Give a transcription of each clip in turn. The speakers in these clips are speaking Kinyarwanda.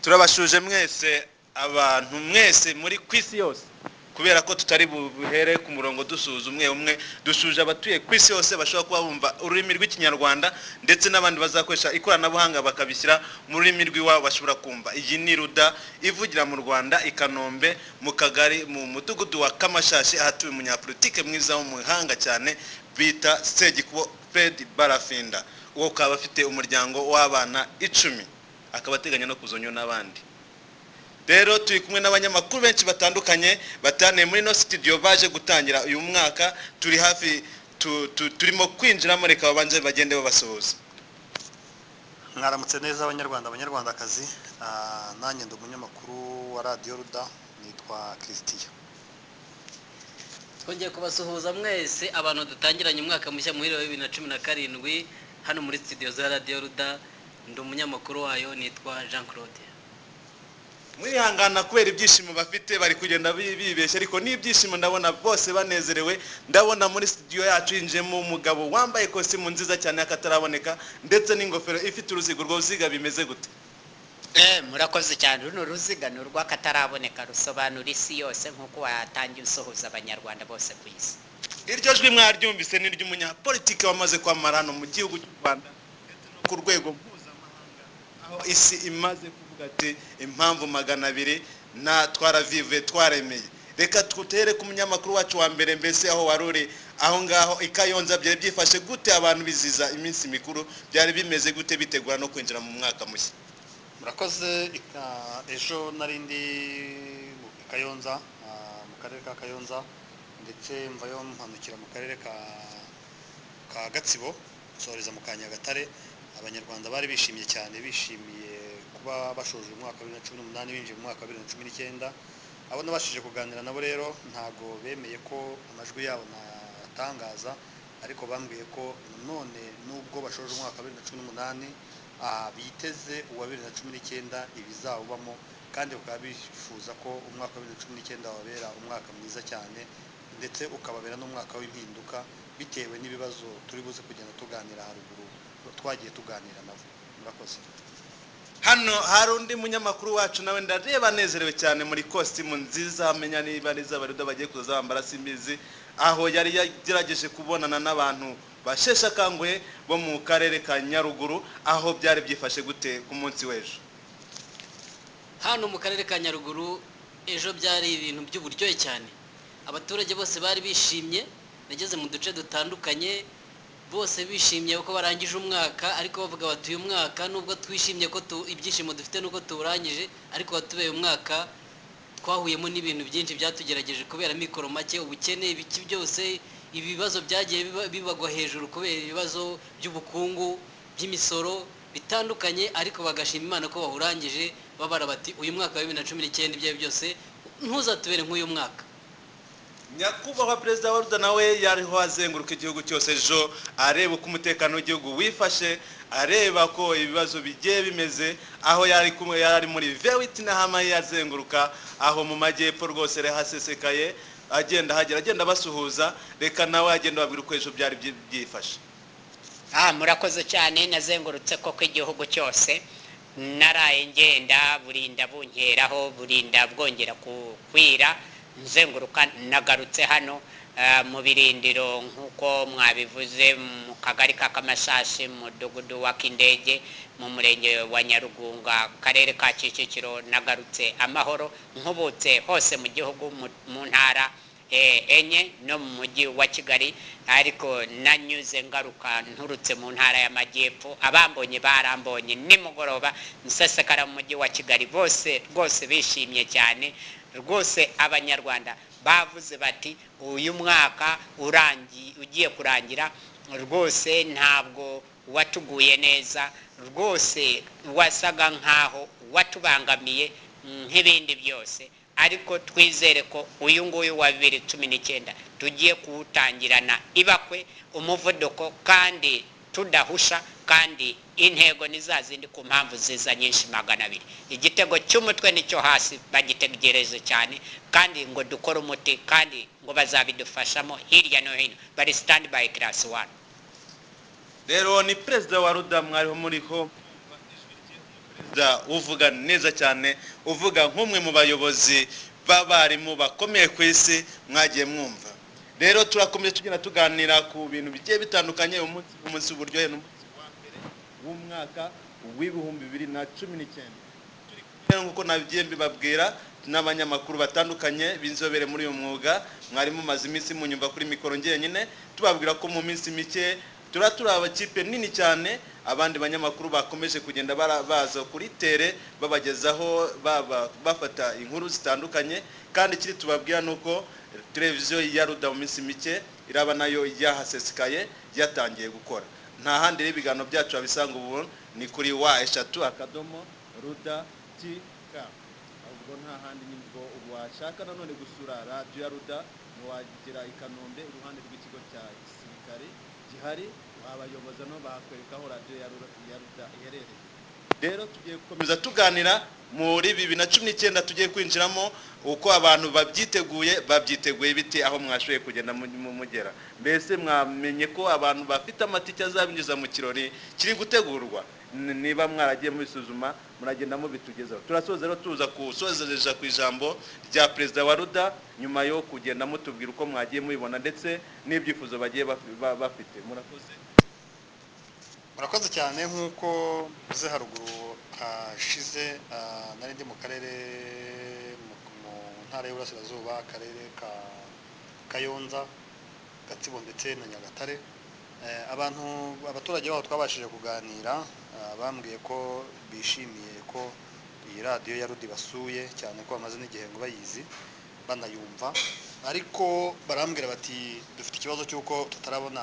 Turabashuje mwese, abantu mwese muri ku isi yose, kubera ko tutari buhere ku murongo dusuhuza umwe umwe. Dushuje abatuye ku isi yose bashobora kuba bumva ururimi rw'Ikinyarwanda, ndetse n'abandi bazakoresha ikoranabuhanga bakabishyira mu rurimi rw'iwabo bashobora kumva. Iyi ni Ruda ivugira mu Rwanda, i Kanombe, mu kagari, mu mudugudu wa Kamashashi, ahatuye umunyapolitike mwiza w'umuhanga cyane bita Segikubo Fred Barafinda. Uwo ukaba afite umuryango w'abana 10, akaba ateganya no kuzonyo n'abandi. Rero turi kumwe n'abanyamakuru benshi batandukanye bataniye muri no studio, baje gutangira uyu mwaka. Turi hafi turimo kwinjiramo, reka babanze bagende babasuhuza. Mwaramutse neza Abanyarwanda, Abanyarwandakazi. Nanjye ndi umunyamakuru wa Radiyo Ruda, nitwa Christian. Twongeye kubasuhuza mwese abantu dutangiranye umwaka mushya muhire wa 2017 hano muri studio za Radiyo Ruda. Ndi umunyamakuru wayo, nitwa Jean Claude. Mwihangana kubera ibyishimo bafite, bari kugenda bibeshya, ariko n'ibyishimo ndabona bose banezerewe. Ndabona muri studio yacu yinjiyemo umugabo wambaye kositimu nziza cyane y'akataraboneka, ndetse n'ingofero ifite uruziga. Urwo ruziga bimeze gute? Murakoze cyane. Runo ruziga ni urw'akataraboneka, rusobanura isi yose, nk'uko watangiye usuhuza Abanyarwanda bose ku isi. Iryo jwi mwaryumvise, ni iry'umunyapolitike wamaze kwamamara hano mu gihugu cy'u Rwanda ndetse no ku rwego mpuzamahanga, aho isi imaze kuvuga ati impamvu 200 na twaravive twaremeye. Reka tutere ku munyamakuru wacu wa mbere. Mbese aho wari uri aho ngaho i Kayonza byari byifashe gute? Abantu biziza iminsi mikuru, byari bimeze gute, bitegura no kwinjira mu mwaka mushya? Murakoze. Ejo nari ndi mu Kayonza, mu karere ka Kayonza, ndetse mvayo mpanukira mu karere ka Gatsibo, nsoreza mu ka Nyagatare. Abanyarwanda bari bishimye cyane, bishimiye kuba bashoje umwaka wa 2018, binjiye mu mwaka wa 2019. Abo nabashije kuganira nabo rero ntago bemeye ko amajwi yabo natangaza, ariko bambwiye ko none nubwo bashoje umwaka wa 2018, biteze uwa 2019 ibizawubamo, kandi bakaba bifuza ko umwaka wa 2019 wabera umwaka mwiza cyane, ndetse ukababera n'umwaka w'impinduka, bitewe n'ibibazo turi buze kugenda tuganira haruguru twagiye tuganira nabo. Murakoze. Hano hari undi munyamakuru wacu nawe ndareba anezerewe cyane muri kositimu nziza, amenya niba ari iz'Abaruda bagiye kuza bambara, simbizi. Aho yari yagerageje kubonana n'abantu basheshe akanguhe bo mu karere ka Nyaruguru, aho byari byifashe gute ku munsi w'ejo? Hano mu karere ka Nyaruguru ejo byari ibintu by'uburyohe cyane, abaturage bose bari bishimye. Nageze mu duce dutandukanye, bose bishimye ko barangije umwaka, ariko bavuga bati uyu mwaka nubwo twishimye ko ibyishimo dufite nuko tuwurangije, ariko watubeye umwaka twahuyemo n'ibintu byinshi byatugerageje kubera mikoro make, ubukene, ibiki byose, ibibazo byagiye bibagwa hejuru kubera ibibazo by'ubukungu, by'imisoro bitandukanye, ariko bagashima Imana ko bawurangije, babara bati uyu mwaka wa 2019 ibyo byose ntuzatubere nk'uyu mwaka. Nyakubahwa Perezida wa Ruda nawe yariho azenguruka igihugu cyose ejo, areba uko umutekano w'igihugu wifashe, areba ko ibibazo bigiye bimeze. Aho yari kumwe, yari muri vewiti na hama, yazenguruka aho mu majyepfo rwose hasesekaye, agenda ahagera, agenda abasuhuza. Reka nawe agenda ababwira uko ejo byari byifashe. Murakoze cyane. Nazengurutse koko igihugu cyose, naraye ngenda burinda bunkeraho, burinda bwongera kwira, nzenguruka. Nagarutse hano mu birindiro nk'uko mwabivuze, mu kagari ka Kamashashi, mu mudugudu wa Kindege, mu murenge wa Nyarugunga, karere ka Kicukiro. Nagarutse amahoro, nkubutse hose mu gihugu, mu ntara enye no mu mujyi wa Kigali, ariko nanyuze ngaruka nturutse mu ntara y'Amajyepfo. Abambonye barambonye nimugoroba nsesekara mu mujyi wa Kigali, bose rwose bishimye cyane rwose. Abanyarwanda bavuze bati uyu mwaka urangiye, ugiye kurangira, rwose ntabwo watuguye neza, rwose wasaga nkaho watubangamiye nk'ibindi byose, ariko twizere ko uyu nguyu wa 2019 tugiye kuwutangirana ibakwe, umuvuduko, kandi tudahusha, kandi intego ni za zindi ku mpamvu ziza nyinshi 200. Igitego cy'umutwe nicyo hasi bagitegereje cyane, kandi ngo dukore umuti, kandi ngo bazabidufashamo hirya no hino, bari stand by class 1. Rero ni Perezida wa Ruda mwariho muriho. Perezida uvuga neza cyane, uvuga nk'umwe mu bayobozi b'abarimu bakomeye ku isi mwagiye mwumva. Rero turakomeje tugenda tuganira ku bintu bigiye bitandukanye. Umunsi w'uburyohe ni umunsi wa mbere w'umwaka w'2019. Turi kumwe, nk'uko nabigiye mbibabwira, n'abanyamakuru batandukanye b'inzobere muri uyu mwuga. Mwari mumaze iminsi munyumva kuri mikoro njyenyine, tubabwira ko mu minsi mike tuba turi abakipe nini cyane. Abandi banyamakuru bakomeje kugenda baza kuri terrain, babagezaho, bafata inkuru zitandukanye. Kandi ikiri tubabwira ni uko televiziyo ya Ruda mu minsi mike iraba nayo yahasesekaye, yatangiye gukora. Nta handi rero ibiganiro byacu wabisanga ubu, ni kuri www.ruda.tk. Ubwo nta handi nyine. Ubwo washaka nanone gusura radiyo ya Ruda, wagera i Kanombe iruhande rw'ikigo cya gisirikare gihari, wabayoboza no bakwereka aho radiyo ya Ruda iherereye. Rero tugiye gukomeza tuganira muri 2019 tugiye kwinjiramo, uko abantu babyiteguye, babyiteguye bite, aho mwashoboye kugenda mugera. Mbese mwamenye ko abantu bafite amatike azabinjiza mu kirori kiri gutegurwa? Niba mwaragiye mubisuzuma, muragenda mubitugezaho. Turasoza rero, tuza gusozereza ku ijambo rya perezida wa Ruda, nyuma yo kugenda mutubwira uko mwagiye mubibona ndetse n'ibyifuzo bagiye bafite. Murakoze. Murakoze cyane. Nk'uko mvuze haruguru hashize, nari ndi mu karere mu ntara y'Uburasirazuba, akarere ka Kayonza, Gatsibo ndetse na Nyagatare. Abantu, abaturage baho twabashije kuganira, bambwiye ko bishimiye ko iyi radiyo ya Rudi basuye, cyane ko bamaze n'igihe ngo bayizi banayumva. Ariko barambwira bati: "Dufite ikibazo cy'uko tutarabona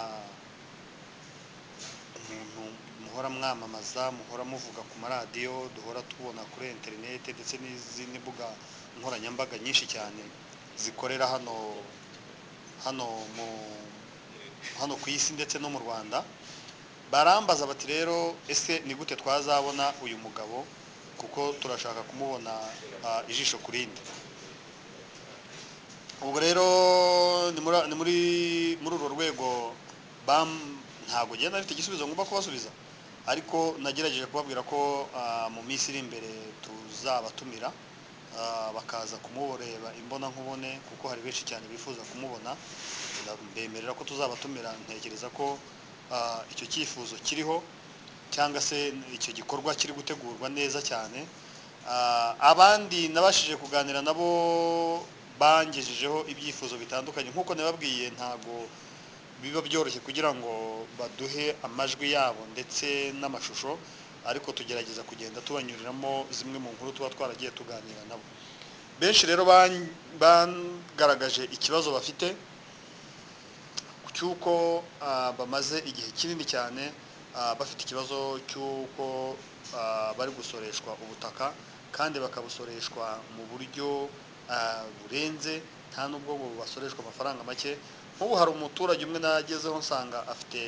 umuntu muhora mwamamaza, muhora muvuga ku maradiyo, duhora tubona kuri interineti ndetse n'izindi mbuga nkoranyambaga nyinshi cyane zikorera hano mu hano ku isi ndetse no mu Rwanda." Barambaza bati: "Rero ese ni gute twazabona uyu mugabo, kuko turashaka kumubona ijisho ku rindi?" Ubwo rero ni muri urwo rwego ntabwo ngenda mfite igisubizo ngomba kubasubiza, ariko nagerageje kubabwira ko mu minsi iri imbere tuzabatumira, bakaza kumureba imbonankubone, kuko hari benshi cyane bifuza kumubona. Mbemerera ko tuzabatumira. Ntekereza ko icyo cyifuzo kiriho, cyangwa se icyo gikorwa kiri gutegurwa neza cyane. Abandi nabashije kuganira nabo bangejejeho ibyifuzo bitandukanye. Nk'uko nababwiye, ntabwo biba byoroshye kugira ngo baduhe amajwi yabo ndetse n'amashusho, ariko tugerageza kugenda tubanyuriramo zimwe mu nkuru tuba twaragiye tuganira nabo. Benshi rero bagaragaje ikibazo bafite cy'uko bamaze igihe kinini cyane bafite ikibazo cy'uko bari gusoreshwa ubutaka, kandi bakabusoreshwa mu buryo burenze. Nta n'ubwo basoreshwa amafaranga make. Nk'ubu hari umuturage umwe nagezeho nsanga afite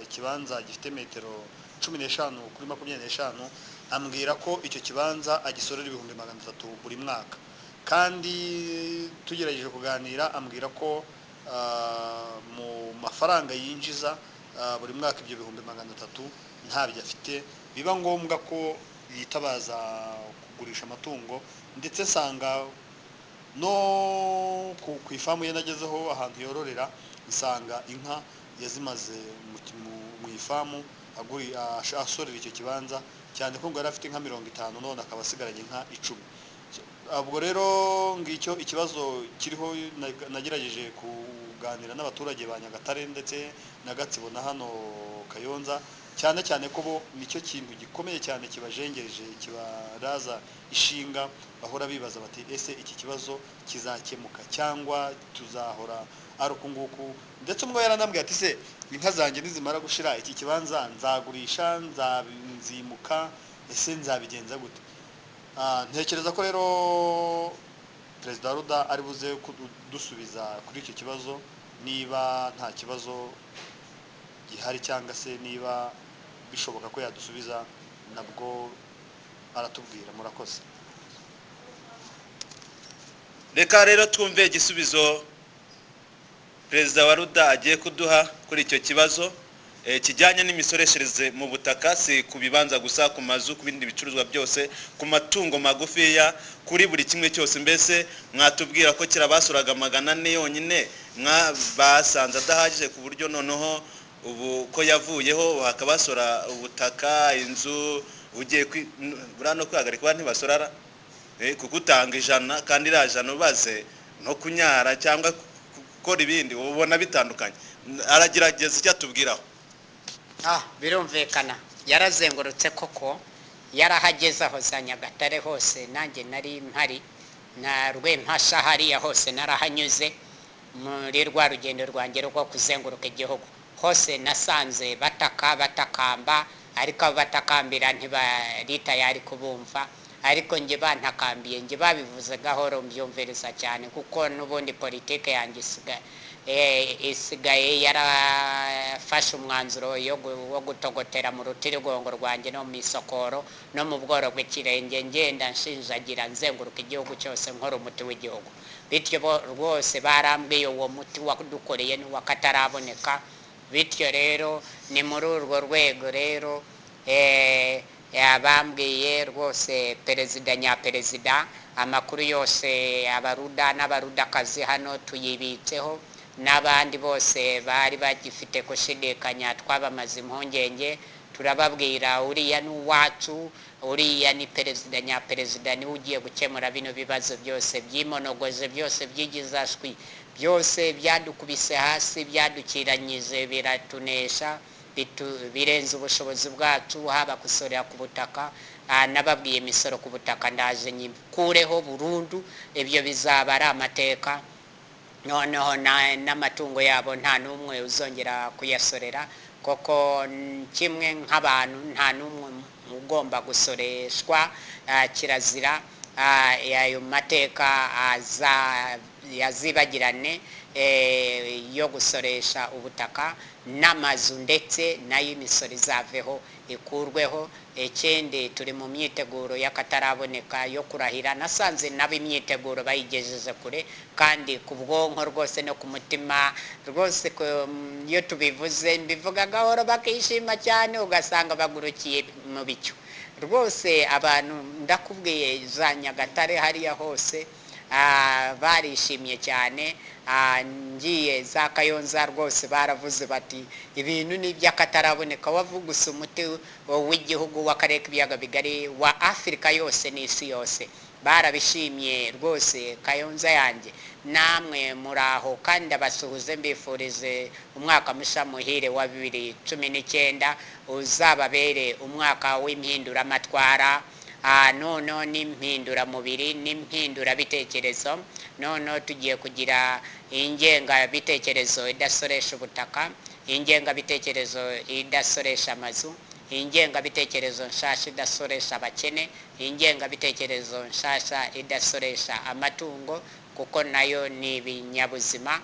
ikibanza gifite metero 15 kuri 25, ambwira ko icyo kibanza agisorera 300,000 buri mwaka. Kandi tugerageje kuganira, ambwira ko mu mafaranga yinjiza buri mwaka ibyo 300,000 ntabyo afite, biba ngombwa ko yitabaza kugurisha amatungo. Ndetse nsanga no ku ifamu ye nagezeho, ahantu yororera, nsanga inka yazimaze mu ifamu asorera icyo kibanza, cyane ko ngo yari afite inka 50, none akaba asigaranye inka 10. Ubwo rero ngicyo ikibazo kiriho. Nagerageje kuganira n'abaturage ba Nyagatare ndetse na Gatsibo na hano Kayonza, cyane cyane ko bo nicyo kintu gikomeye cyane kibajengereje, kibaraza ishinga. Bahora bibaza bati: "Ese iki kibazo kizakemuka cyangwa tuzahora ari uku nguku?" Ndetse umwe yaranambwiye ati: "Se inka zanjye nizimara gushira, iki kibanza nzagurisha, nzimuka, ese nzabigenza gute?" Ntekereza ko rero perezida wa Ruda ari buze kudusubiza kuri icyo kibazo, niba nta kibazo gihari, cyangwa se niba bishoboka ko yadusubiza nabwo aratubwira. Murakoze. Reka rero twumve igisubizo perezida wa Ruda agiye kuduha kuri icyo kibazo. kijyanye n'imisoreshereze mu butaka, si ku bibanza gusa, ku mazu, ku bindi bicuruzwa byose, ku matungo magufiya, kuri buri kimwe cyose. Mbese mwatubwira ko kera basuraga 400 yonyine, basanze adahagije ku buryo noneho ubu ko yavuyeho bakabasora ubutaka, inzu, ugiye buriya no kwihagarika ntibasorara, kuko utanga 100 kandi iriya 100 ubaze no kunyara cyangwa gukora ibindi ubona bitandukanye. Aragerageza icyo atubwiraho. Birumvikana yarazengurutse koko, yarahageze aho za Nyagatare hose, nanjye nari mpari na Rwempasha hariya hose narahanyuze muri rwa rugendo rwanjye rwo kuzenguruka igihugu hose. Nasanze bataka batakamba, ariko abo batakambira ntibari tayari kubumva, ariko njye bantakambiye, njye babivuze gahoro mbyumviriza cyane, kuko n'ubundi politike yanjye isigaye yarafashe umwanzuro wo gutogotera mu rutirigongo rwanjye no mu isokoro no mu bworo bw'ikirenge, ngenda nshinjagira nzenguruka igihugu cyose nkora umuti w'igihugu. Bityo rwose barambwiye uwo muti wadukoreye n'uwakataraboneka. Bityo rero ni muri urwo rwego rero bambwiye rwose perezida nyaperezida, amakuru yose abaruda n'abarudakazi hano tuyibitseho, n'abandi bose bari bagifite gushidikanya twabamaze impungenge, turababwira uriya ni uwacu, uriya ni perezida nyaperezida, niwe ugiye gukemura bino bibazo byose byimonogoje, byose byigizashwi, byose byadukubise hasi, byadukiranyije, biratunesha, birenze ubushobozi bwacu, haba gusorera ku butaka. Nababwiye imisoro ku butaka ndaje nyikureho burundu, ibyo bizaba ari amateka. Noneho n'amatungo yabo nta n'umwe uzongera kuyasorera, koko kimwe nk'abantu nta n'umwe ugomba gusoreshwa, kirazira. Ayo mateka yazibagirane yo gusoresha ubutaka n'amazu, ndetse nayo imisoro izaveho ikurweho. Ikindi turi mu myiteguro y'akataraboneka yo kurahira, nasanze nabo imyiteguro bayigejeje kure, kandi ku bwonko rwose no ku mutima rwose, iyo tubivuze mbivuga gahoro bakishima cyane, ugasanga bagurukiye mu bicu rwose. Abantu ndakubwiye za Nyagatare hariya hose barishimye cyane. Ngiye za Kayonza rwose baravuze bati ibintu ni iby'akataraboneka, wavuguse umuti w'igihugu w'akarere k'ibiyaga bigari wa Afurika yose n'isi yose. Barabishimye rwose Kayonza yanjye, namwe muraho kandi abasuhuze, mbifurize umwaka musha muhire wa 2019, uzababere umwaka w'impinduramatwara, noneho n'impinduramubiri n'impindurabitekerezo. Noneho tugiye kugira ingengabitekerezo idasoresha ubutaka, ingengabitekerezo idasoresha amazu, ingengabitekerezo nshasha idasoresha abakene, ingengabitekerezo nshasha idasoresha amatungo, kuko nayo ni ibinyabuzima.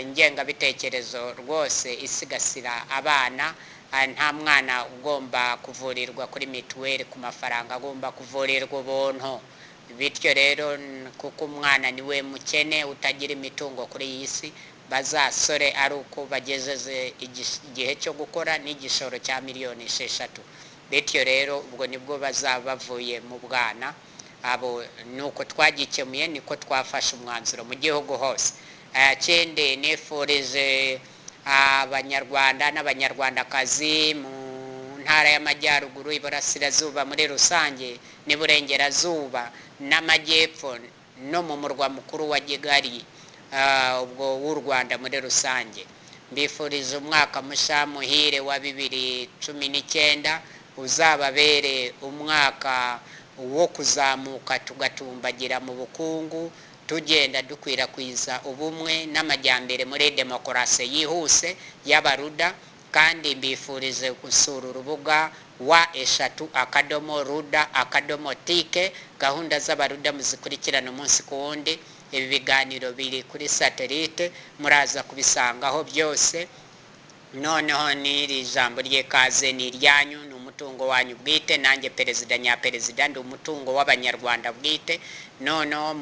Ingengabitekerezo rwose isigasira abana, nta mwana ugomba kuvurirwa kuri mituweli ku mafaranga, agomba kuvurirwa ubuntu. Bityo rero kuko umwana niwe mukene utagira imitungo kuri iyi si, bazasore ari uko bagezeze igihe cyo gukora n'igishoro cya miliyoni 6. Bityo rero ubwo nibwo bazaba bavuye mu bwana. Abo nuko twagikemuye, niko twafashe umwanzuro mu gihugu hose. Ikindi nifurije abanyarwanda n'abanyarwandakazi mu ntara y'amajyaruguru, iburasirazuba muri rusange n'iburengerazuba n'amajyepfo no mu murwa mukuru wa Kigali, ubwo w'u Rwanda muri rusange, mbifurije umwaka musha muhire wa 2019, uzababere umwaka wo kuzamuka tugatumbagira mu bukungu, tugenda dukwirakwiza ubumwe n'amajyambere muri demokarasi yihuse y'abaruda. Kandi mbifurize gusura urubuga wa 3.ruda.tike, gahunda z'abaruda muzikurikirana umunsi ku wundi. Ibi biganiro biri kuri satelite, muraza kubisangaho byose. Noneho n'iri jambo ry'ikaze ni iryanyu, ni umutungo umutungo wanyu bwite, nanjye perezida nyaperezida ndi umutungo w'Abanyarwanda bwite. Noneho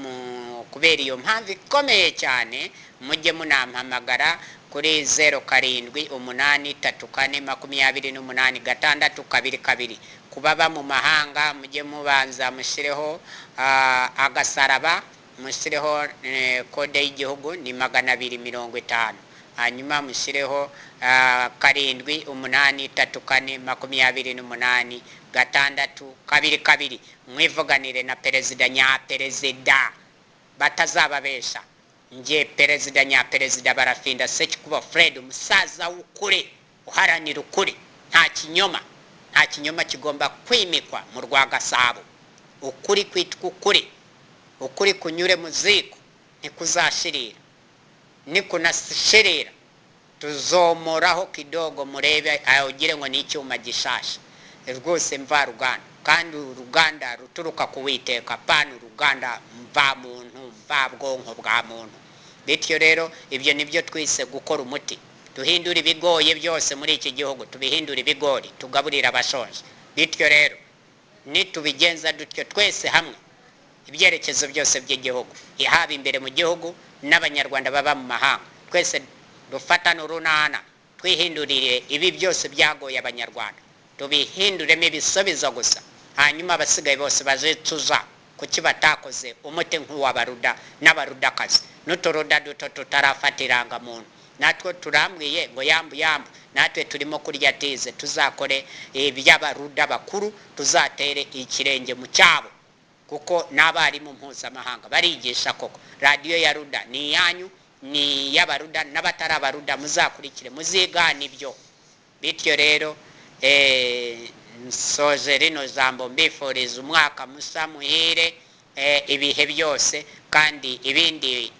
kubera iyo mpamvu ikomeye cyane, mujye munampamagara kuri 0783428622. Kubaba mu mahanga, mujye mubanza mushyireho agasaraba, mushyireho kode y'igihugu ni 250, hanyuma mushyireho 783428, 622, mwivuganire na perezida nyaperezida, batazababesha. Nge perezida nyaperezida Barafinda Sekikubo Fred, umusaza w'ukuri uharanira ukuri, nta kinyoma, nta kinyoma kigomba kwimikwa mu rwa Gasabo. Ukuri kwitwa ukuri, ukuri kunyure mu ziko ntikuzashirira, nikunashirira tuzomoraho kidogo, murebe ugire ngo ni icyuma gishasha rwose mvaruganda, kandi uruganda ruturuka ku Witeka, pana uruganda mva muntu, mva bwonko bwa muntu. Bityo rero ibyo nibyo twise gukora umuti, duhindura ibigoye byose muri iki gihugu, tubihindura ibigori, tugaburira abashonje. Bityo rero nitubigenza dutyo twese hamwe, ibyerekezo byose by'igihugu, haba imbere mu gihugu n'Abanyarwanda baba mu mahanga, twese dufatane urunana, twihindurire ibi byose byagoye Abanyarwanda, tubihinduremo ibisubizo gusa, hanyuma abasigaye bose bazicuza kuki batakoze umuti nk'uw'Abaruda n'Abarudakazi, n'uturuda duto tutarafata irangamuntu. Natwe turambwiye ngo yambu yambu, natwe turimo kurya tize, tuzakore iby'Abaruda bakuru, tuzatere ikirenge mu cyabo, kuko n'abarimu mpuzamahanga barigisha koko. Radiyo ya Ruda ni iyanyu, ni iy'Abaruda n'abatari Abaruda, muzakurikire muzigane ibyo. Bityo rero nsoje rino jambo mbifuriza umwaka musa muhire, ibihe byose, kandi ibindi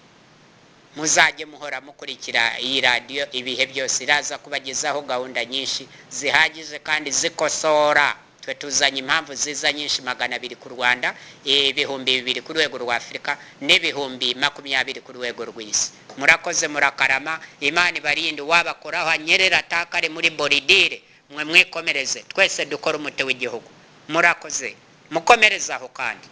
muzajye muhora mukurikira iyi radiyo ibihe byose, iraza kubagezaho gahunda nyinshi zihagije kandi zikosora. Twe tuzanye impamvu ziza nyinshi 200 ku Rwanda, 2000 ku rwego rwa Afurika, n'20,000 ku rwego rw'isi. Murakoze, murakarama, Imana ibarinde, wabakoraho anyerera atakare muri boridire, mwe mwikomereze, twese dukora umuti w'igihugu. Murakoze, mukomereze aho kandi.